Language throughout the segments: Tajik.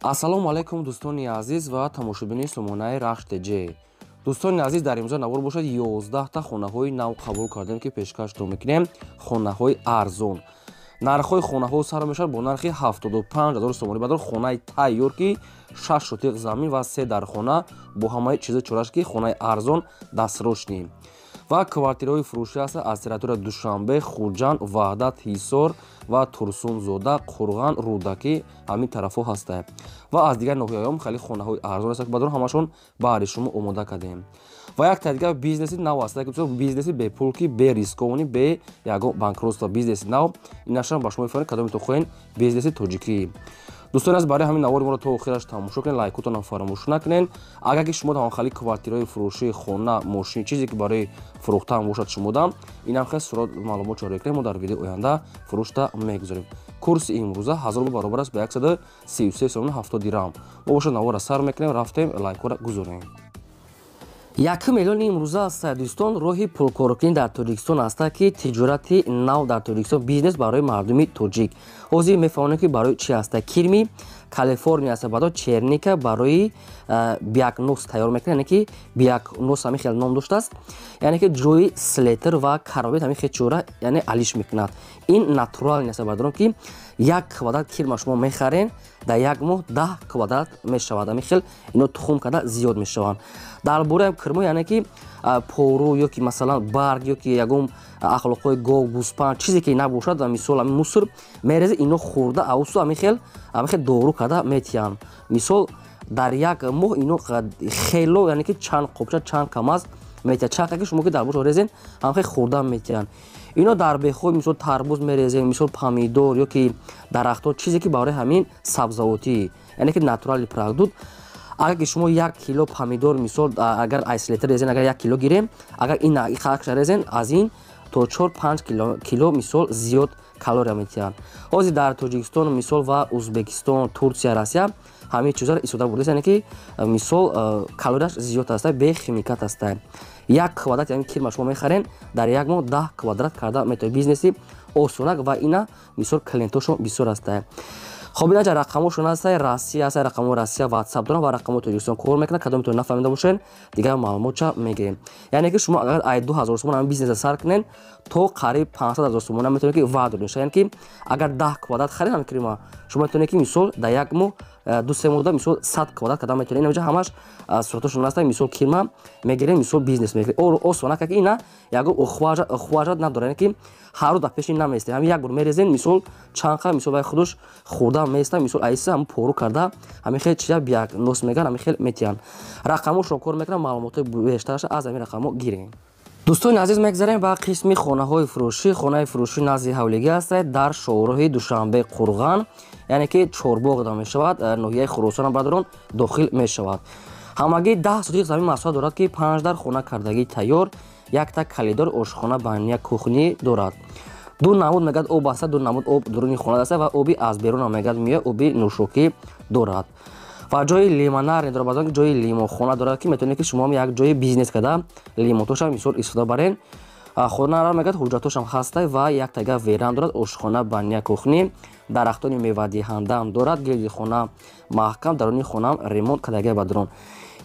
Ассалому алайкум, дӯстони азиз ва тамошобини сомонаи Рахш ТЖ. Дӯстони азиз, дар имрӯза навор бошад, 11та хонаҳои нав қабул кардем, ки пешкаштон мекунем. Хонаҳои арзон, нархҳои хонаҳо сар мешавад бо нархи 75 ҳазор сомонӣ. Бадор хонаи тайёр, ки 6 шотиқ замин ва се дархона бо ҳамаи чизо чораш, ки хонаи арзон, дастрочный. Ва квартираҳои фурӯшӣ ҳастанд аз территория Душанбе, Хуҷанд, Ваҳдат, Ҳисор ва Турсунзода, Қурған, Рӯдакӣ, ҳамин тарафҳо ҳастанд. Ва аз дигар ноҳияҳоам хеле хонаҳои арзон ҳастанд, бадор ҳамашон баҳри шумо омода кардем. Ва якта дигар бизнеси нав аст, бизнеси бепул, ки бе рискование, бе ягон банкротство, бизнеси нав. Инашам ба шумо мефаҳмем, кадомето хоҳем, бизнеси тоҷикӣ. Дӯстони азиз, барои ҳамин навори моро то охираш тамошо кунед, лайкотонам фаромӯш накунед. Агар ки шумо ҳамхали квартираҳои фурӯшии хона, мошин, чизе ки барои фурӯхтан бошад, шумодам инам хел сурат маълумот ҷорӣ кунед, мо дар видеои оянда фурӯшта мегузорем. Курси имрӯза 1000 рубл баробар аст ба 133 сомони 70 дирам. Мо бошад, навора сар мекунем, рафтем, лайкҳоро гузорем. 1 миллиони имрӯза аст. Дӯстон, роҳи пулкоркунӣ дар Тоҷикистон аст, ки тиҷорати нав дар Тоҷикистон, бизнес барои мардуми тоҷик. Ҳозир мефаҳмонем, ки барои чи аст. Кирми Калифорния аст, баъдо черника барои биогнос тайёр мекунад, яъне ки биогнос ҳамин хел ном доштааст, яъне ки ҷои селитра ва карбамид, ҳамин хел чора, яъне алиш мекунад. Ин натуральный аст, бардорам, ки 1 квадрат кирма шумо мехарен, дар як моҳ 10 квадрат мешавад. Ҳамин хел ино тухм карда зиёд мешаванд. Дар бораи кирмо, яъне ки пору ё ки, масалан, барг ё ки ягон ахлоқҳои гов, гӯспанд, чизе ки набошад ва мисол ҳамин мусор мерези, ино хӯрда авсу ҳамин хел дору карда метиҳанд. Мисол, дар як моҳ ино хело, яъне ки чанд қопча, чанд камаз метиҳад. Чанд ки шумо ки дар бошо резен, ҳамин хел хӯрда метиҳанд. Ино дар бехҳои, мисол, тарбуз мерезем, мисол, помидор ё ки дарахтҳо, чизе ки барои ҳамин сабзавотӣ, яъне ки натуральный продукт. Агар ки шумо 1 кило помидор, мисол, агар ай селитра резен, агар 1 кило гирем, агар ин қакша резен, аз ин то 4-5 кило, мисол, зиёд калория метиҳанд. Ҳозир дар Тоҷикистон, мисол, ва Узбекистон, Турсия, Россия ҳамин чизҳоро истифода бурдааст, яъне ки, мисол, калорияш зиёд аста, бехимикат аста. 1 квадрат яъне кирма шумо мехарен, дар як моҳ 10 квадрат карда метавонед. Бизнеси осонак ва ина, мисол, клиентошон бисёр аста. Хоб, инаҷа рақамошон аста, Россия аста, рақамои Россия, Ватсап дорам ва рақамои Тоҷикистон кор мекунад. Кадометон нафаҳмида бошед, дигар маълумотча мегирем. Яъне ки шумо агар ай 2000 сомон ҳамин бизнеса сар кунед, то қариб 500 ҳазор сомона метавонед ки ваъд доред. Яъне ки агар 10 квадрат харед ҳамин кирма, шумо метавонед ки, мисол, дар як моҳ, 2-3 моҳда, мисол, 100 квадрат карда метавонед. Инаҷа ҳамаш суратошон аста. Мисол, кирма мегирем, мисол, бизнес мекунем осона, ки ина ягон ухаживать надорад, яъне ки ҳар рӯз дар пеши наместем. Ҳамин як бор мерезем, мисол, чанд қа, мисол, вай худаш хӯрда места, мисол, айса ҳамн пору карда, ҳамин хел чиза биогнос меган, ҳамин хел метиҳанд. Рақамошон кор мекунанд, маълумотҳои бештараша аз ҳамин рақамҳо гирем. Дӯстони азиз, мегзарем ба қисми хонаҳои фурӯшӣ. Хонаи фурӯшӣ назди ҳавлигӣ ҳастад, дар шоҳроҳи Душанбе Қурған, яъне ки Чорбоғ да мешавад, ноҳияи Хуросон, бадрон дохил мешавад. Ҳамагӣ 10 сотиқ замин масоҳат дорад, ки панҷ дар хона кардагӣ тайёр, якта калидор, ошхона, баня, кухня дорад. Ду намуд, мегӯяд, об аста, ду намуд об дуруни хона аста ва оби аз берунам, мегӯяд, меояд, оби нӯшокӣ дорад ва ҷои лимонарный дорад, баъзан ҷои лимонхона дорад, ки метавонед ки шумо як ҷои бизнес карда, лимонтошам, мисол, истифода барен. Хонаро, мегӯяд, ҳуҷҷатошам ҳаста ва як тага веранда дорад, ошхона, баня, кухня, дарахтони мевадиҳандаам дорад, гирди хона маҳкам, даруни хонаам ремонт кардагия. Бадрон,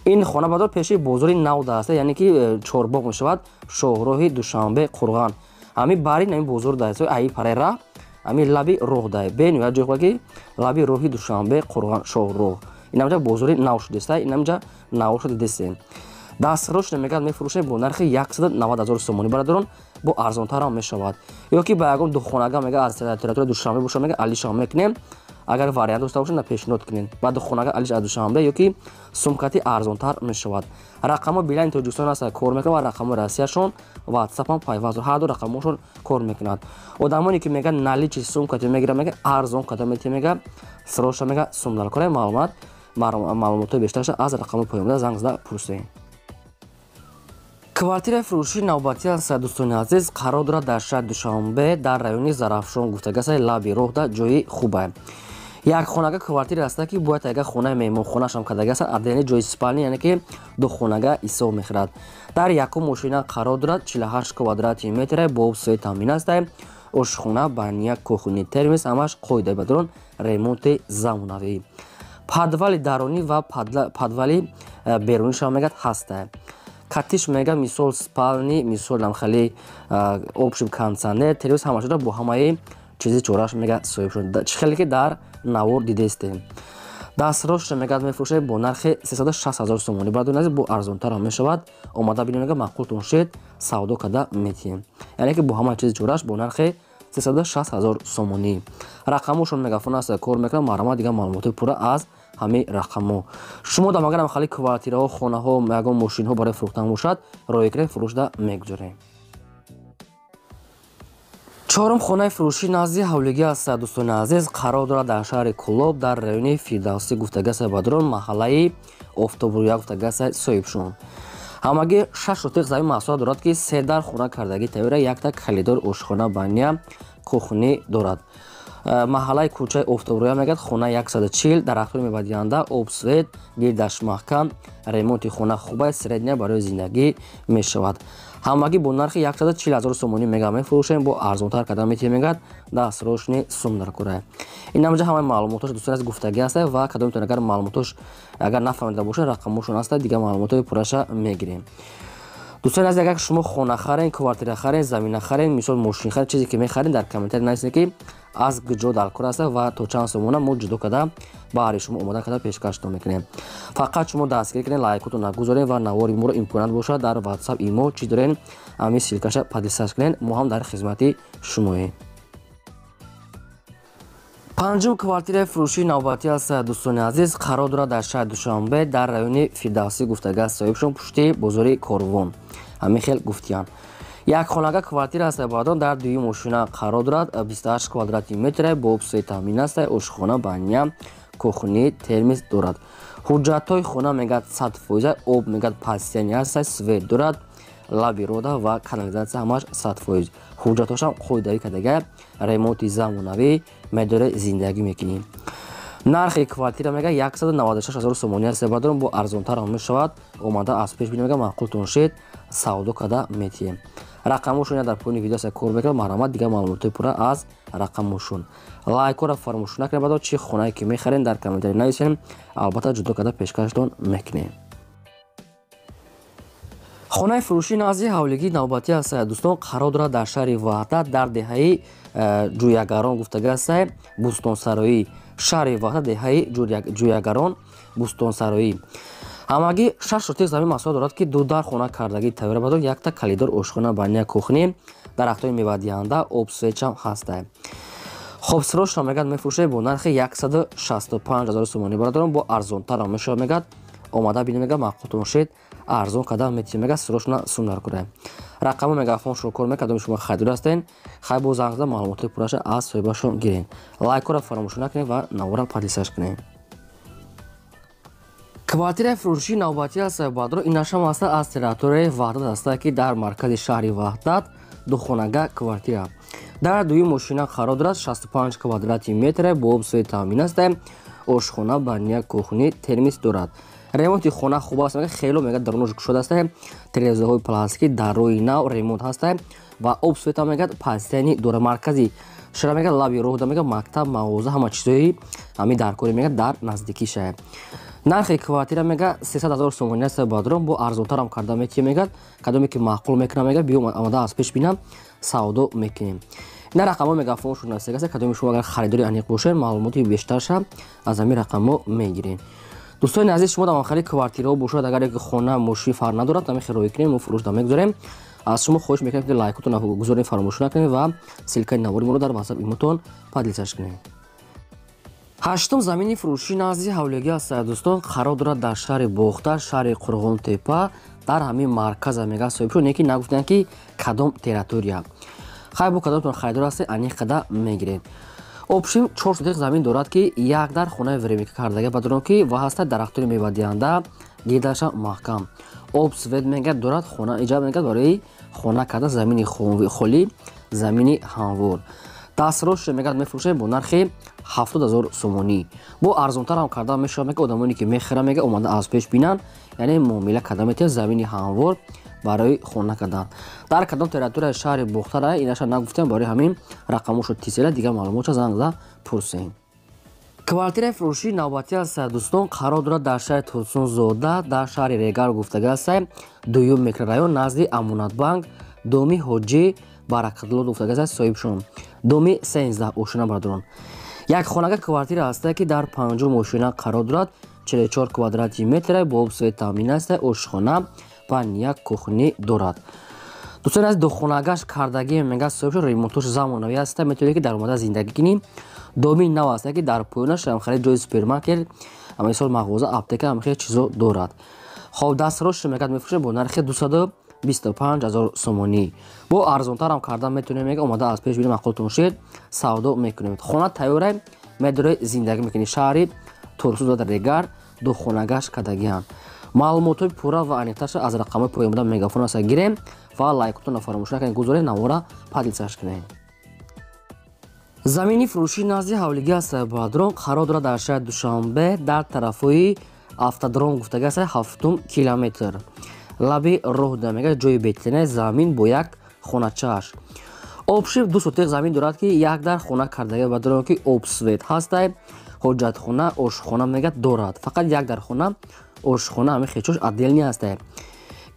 ин хона, бадор, пеши бозори нав даста, яъне ки Чорбоғ мешавад, шоҳроҳи Душанбе Қурған, ҳамин барин ҳамин бозор даст, аи параи раҳ, ҳамин лаби роҳ дай, бениҳоят ҷой хуб, ки лаби роҳи Душанбе Қурған, шоҳроҳ, инамҷа бозори нав шудеста, инамҷа нав шуда дестем. Дастрочно, мегӯяд, мефурӯшем бо нархи 190 ҳазор сомонӣ. Бародарон, бо арзонтарам мешавад ё ки ба ягон духонага, мега, аз территорияи Душанбе боша, мега, алишам мекунем. Агар вариант дошта бошед, на пешниҳод кунед, ба духонага алиш аз Душанбе ё ки сумкати арзонтар мешавад. Рақамҳо Билайни Тоҷикистон аст, кор мекунад ва рақамҳои Россияшон, Ватсапам пайваст, ҳар ду рақамҳошон кор мекунад. Одамоне ки, мега, наличный сумкати мегира, мега, арзон када мети, мега, срочно, мега, сум дар кора. Маълумотҳои бештарша аз рақамҳои поёнда занг зада пурсед. Квартираи фурӯшии навбатӣ аст, дӯстони азиз, қарор дорад дар шаҳри Душанбе, дар райони Зарафшон гуфтагаса, лаби роҳда, ҷои хубе. Як хонага квартира аста, ки бояд яга хонаи меҳмонхонашам кардагиаст, отдельный ҷои спальни, яъне ки духонага ҳисоб мехӯрад. Дар якум мошина қарор дорад, 48 квадрати метре, бо свет таъмин аста, ошхона, баня, кухня, термос, ҳамаш қоидаи, бадрон, ремонти замонавӣ. Подвали дарунӣ ва подвали берунишам мегӯяд ҳаста. Катиш мега мисол спальни, мисол намхали общим кондиционер, телевизор ҳама шуда бо ҳамаи чизи чораш мега соҳиб шуд. Чӣ хеле ки дар навор дидестем. Дастросша мегӯяд мефурӯшед бо нархи 360 ҳазор сомонӣ. Баъд аз бо арзонтар мешавад. Омада бинем, мега маъқултон шед, савдо карда метиҳем. Яъне ки бо ҳамаи чизи чораш бо нархи 360 ҳазор сомонӣ. Рақамошон мегафон аст, кор мекунад, марҳамат, дигар маълумоти пурра аз ҳамаи рақамҳо. Шумо дар магарам хали квартираҳо, хонаҳо, ягон мошинҳо барои фурӯхтан бошад, роҳӣ кунед, фурӯшда мегузорем. Чорум хонаи фурӯшӣ назди ҳавлигӣ аст, дӯстони азиз, қарор дорад дар шаҳри Кӯлоб, дар райони Фирдавсӣ гуфтагаста бадрон, маҳаллаи Офтобрӯя гуфтагаста соҳибшон. Ҳамагӣ 6 сотиқ замин маҳсулот дорад, ки се дар хона кардагӣ тайёра, якта калидор, ошхона, баня, кухни дорад. Маҳаллаи кӯчаи Офтобрӯя мегӯяд, хона 140, дарахтони мевадиҳанда, об, свет, гирдаш маҳкам, ремонти хона хуба, средняя барои зиндагӣ мешавад. Ҳамагӣ бо нархи 140 ҳазор сомонӣ мега мефурӯшем, бо арзонтар карда метиҳем, мегӯяд дастрочный сум дар кора. Ин ҳамаҷа ҳамаи маълумотош, дӯстони азиз, гуфтагӣ аст ва кадомтон агар маълумотош агар нафаҳмида бошад, рақамошон аст, дигар маълумотҳои пурраша мегирем. Дӯстони азиз, агар шумо хона харен, квартира харен, замина харен, мисол мошин харен, чизе ки мехарен, дар комментарий нависед, ки аз куҷо дар кор аст ва то чанд сомона мо ҷудо карда баҳри шумо омода карда пешкаштон мекунем. Фақат шумо дастгирӣ кунед, лайкотон нагузоред ва навори моро имконият бошад дар WhatsApp, имо чӣ дорен, ҳамин ссылкаша поделиться кунед, мо ҳам дар хизмати шумоем. Панҷум квартираи фурӯшии навбатӣ аст, дӯстони азиз, қарор дорад дар шаҳри Душанбе, дар райони Фирдавсӣ гуфтага соҳибшон, пушти бозори Корвон. Ҳамин хел гуфтиянд. Як хонага квартира аст, баъдон дар дуюм мошина қарор дорад, 28 квадрати метр, бо об свет таъмин аст, ошхона, баня, кухни, термос дорад. Ҳуҷҷатҳои хона мегӯяд 100%, об мегӯяд постоянный аст, свет дорад, лаби рода ва канализатсия ҳамаш 100%. Ҳуҷҷатҳошам қоидавӣ кардага, ремонти замонавӣ, медоре зиндагӣ мекунӣ. Нархи квартира мега 196 ҳазор сомонӣ аст, баъдон бо арзонтар ҳам мешавад. Омада аз пеш бинем, мега маъқултон шед, савдо карда метиҳем. Рақамошон дар поёни видео аст, кор мекунад, марҳамат, дигар маълумотҳои пурра аз рақамошон. Лайкҳоро фаромӯш накунед, баъдон чӣ хонае ки мехарем, дар комментарий нависем, албатта ҷудо карда пешкаштон мекунем. Хонаи фурӯшии назди ҳавлигии навбатӣ аст, дӯстон, қарор дорад дар шаҳри Ваҳдат, дар деҳаи Ҷӯягарон гуфтага аст, Бӯстонсароӣ. Шаҳри Ваҳдат, деҳаи Ҷӯягарон, Бӯстонсароӣ. Ҳамагӣ 6 сотиқ замин маҳсулот дорад, ки ду дар хона кардагӣ тайёра, бадор якта калидор, ошхона, баня, кухни, дарахтони мевадиҳанда, об, светчам ҳаста. Хоб, срочно мегӯяд мефурӯшед бо нархи 165 ҳазор сомонӣ, бародарон, бо арзонтар ҳам мешавад, мегӯяд омада бинем, мегӯяд маъқултон шед, арзон карда метиҳем, мегӯяд срочно сум дар кора. Рақамҳо мегафоншон кор мекунад, кадоми шумо харидор ҳастед, хай бо занг зада маълумотҳои пурраша аз соҳибашон гиред. Лайкҳоро фаромӯш накунед ва навора поделиться кунед. Квартираи фурӯшии навбатӣ аст, баъдро инашам аст аз территорияи Ваҳдат аст, ки дар маркази шаҳри Ваҳдат духонага квартира. Дар дуюм мошина қарор дорад, 65 квадрати метр, бо об свет таъмин аст, ошхона, баня, кухни, термос дорад. Ремонти хона хуб аст, мега хело мега дарунаш кушода аст, телевизорҳои пластикӣ, дарои нав ремонт ҳаст ва об света мега постоянный дорад. Маркази шаҳр мега лаби роҳ мега мактаб, мағоза, ҳама чизҳои ҳамин даркорӣ мега дар наздикӣ шаҳр. Нархи квартира мега 300 ҳазор сомонӣ аст, бадрон бо арзонтарам карда метиҳем, мегӯяд кадоме ки маъқул мекунам, мега биё омада аз пеш бинам, савдо мекунем. Ина рақамҳо мегафоншон наздик аст, кадоме шумо агар харидори аниқ бошед, маълумоти бештарша аз ҳамин рақамҳо мегирем. Дӯстони азиз, шумо дар охири квартираҳо бошад, агар як хона, мошин фарқ надорад, ҳамин хел роҳӣ кунем, мо фурӯшда мегузорем. Аз шумо хоҳиш мекунем, ки лайкотон гузорем, фаромӯш накунед ва ссылкаи навори моро дар WhatsApp имотон поделиться кунед. Ҳаштум замини фурӯшӣ назди ҳавлигӣ аст, дӯстон, қарор дорад дар шаҳри Бохтар, шаҳри Қурғонтепа, дар ҳамин марказа мега соҳибшон, не ки нагуфтанд ки кадом территория. Хай бо кадомтон харидор ҳастед, аниқ қада мегиред. Общим 4 сотиқ замин дорад, ки як дар хонаи временка кардага бадрон ки ва ҳаста дарахтони мевадиҳанда, гирдаша маҳкам. Об свет мегӯяд дорад, хона иҷаб мегӯяд барои хона карда, замини холӣ, замини ҳамвор. Дастросша мегӯяд мефурӯшед бо нархи 70 ҳазор сомонӣ. Бо арзонтар ҳам карда мешавад, мегӯяд одамоне ки мехаранд, мегӯяд омада аз пеш бинанд, яъне муомила карда метавонад, замини ҳамвор барои хона кардан. Дар кадом территорияи шаҳри Бохтар инаша нагуфтем, барои ҳамин рақамошо тисела, дигар маълумотша занг зада пурсем. Квартираи фурӯшии навбатӣ аст, дӯстон, қарор дорад дар шаҳри Турсунзода, дар шаҳри Регар гуфтага аст, дуюм микрорайон, назди Амонатбанк, доми Ҳоҷӣ Баракатло гуфтага аст соҳибшон. Доми 13 ошина бардорон. Як хонага квартира ҳаста, ки дар панҷум ошина қарор дорад, 44 квадрати метра, бо об свет таъмин аст, ошхона ва як кухни дорад. Дӯстон, аз духонагаш кардагӣ мега соҳибшон, ремонтош замонавӣ аст, метавонед ки дар омада зиндагӣ кунӣ. Доми нав аст, ки дар поёнаш хеле ҷои супермаркет, мисол мағоза, аптека, ҳам хеле чизо дорад. Хоб, дастрош мегад мефурӯшем бо нархи 225 ҳазор сомонӣ. Бо арзонтарам кардан метавонем, мега омада аз пеш бинем, маъқултон шед, савдо мекунем. Хона тайёра, медоред зиндагӣ мекунӣ. Шаҳри Турсунзода, Регар, духонагаш кардагиам. Маълумотҳои пурра ва аниқтарша аз рақамҳои поён буда мегафон аст гирем ва лайкотонро фаромӯш накунед, гузоред, навора поделиться кунед. Замини фурӯшии назди ҳавлигӣ аст, бадрон, қарор дорад дар шаҳри Душанбе, дар тарафҳои автодром гуфтага аст, 7 километр лаби роҳ да мега ҷои беҳтарина замин бо як хоначааш. Обшиб 2 сотиқ замин дорад, ки як дар хона кардага бадрон, ки об свет ҳастай, ҳоҷатхона, ошхона мега дорад. Фақат як дар хона, ошхона ҳами хечош отдельный ҳастай.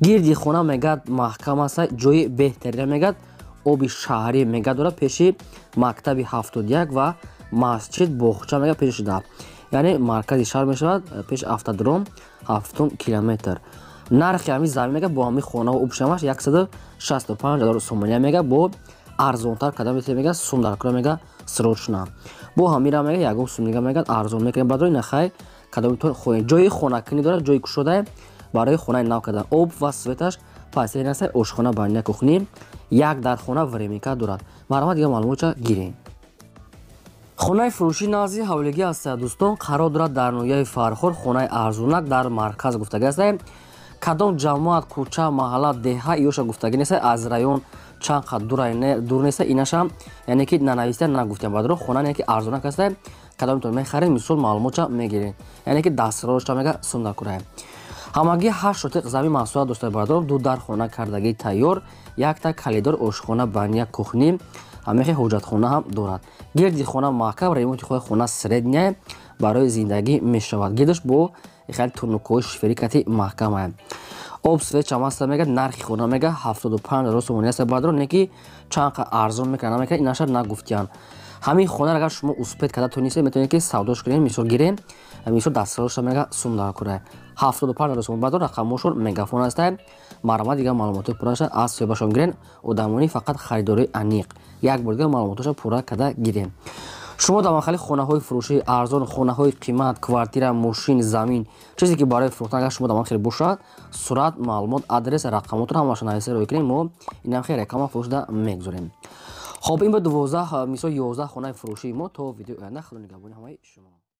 Гирди хона мегад маҳкам аст, ҷои беҳтарина мегад, оби шаҳрӣ мега дорад, пеши мактаби 71 ва масҷид, боғча мега пеш шуда. Яъне маркази шаҳр мешавад, пеш автодром, 7 километр. Нархи ҳами замин мега бо ҳами хона ва обшамаш 165 ҳазор сомония мега, бо арзонтар карда метавонем, мега сум дар кора мега срочно. Бо ҳамира мега ягон сум дига мега арзон мекунем бадрои нахай кадомитон хоҳед. Ҷои хонакунӣ дорад, ҷои кушода барои хонаи нав кардан. Об ва светаш пасин аст, ошхона, баня, кухни, як дар хона временка дорад. Марҳамат, дигар маълумотча гирем. Хонаи фурӯшӣ назди ҳавлигӣ аст, дӯстон, қарор дорад дар ноҳияи Фархор, хонаи арзонак дар марказ гуфтагӣ аст. Кадом ҷамоат, кӯча, маҳалла, деҳа иёша гуфтагӣ нест, аз район чанд қад дур нест, инашам яъне ки нанависта нагуфтем бадро. Хона яъне ки арзонак аст, кадомтон мехаред, мисол маълумотча мегиред. Яъне ки дастрошта мега сум дар курае. Ҳамагӣ 8 сотиқ замин маҳсулот дошта бардорам, ду дар хона кардагӣ тайёр, якта калидор, ошхона, баня, кухни, ҳамехе ҳоҷатхона ҳам дорад. Гирди хона маҳкам, ремонти хона средняя, барои зиндагӣ мешавад. Гирдаш бо хеле турнукҳои шиферӣ кати маҳкам. Об свет чамаста мега, нархи хона мега 75 ҳазор сомонӣ аст бардорам, не ки чанд қад арзон мекунад, намекунад, инаша нагуфтиян. Ҳамин хонаро агар шумо успеть карда тонистед, метавонед ки савдош кунед, мисол гирем, мисол дастроша мега сум дар курае. 75 ҳазор сомон бардор, рақамҳошон мегафон аст. Марҳамат, дигар маълумотҳои пурраша аз соҳибашон гирен, одамонӣ фақат харидории аниқ. Як бор дигар маълумотҳоша пурра карда гирем. Шумо дар махали хонаҳои фурӯшии арзон, хонаҳои қимат, квартира, мошин, замин, чизе ки барои фурӯхтан агар шумо дар ман хеле бошад, сурат, маълумот, адрес, рақамотро ҳамаашро нависа рӯй кунем, мо инам хеле реклама фурӯшда мегузорем. Хоб, ин ба 12, мисол 11 хонаи фурӯшии мо. То видеои оянда, Худо нигаҳбони ҳамаи шумо.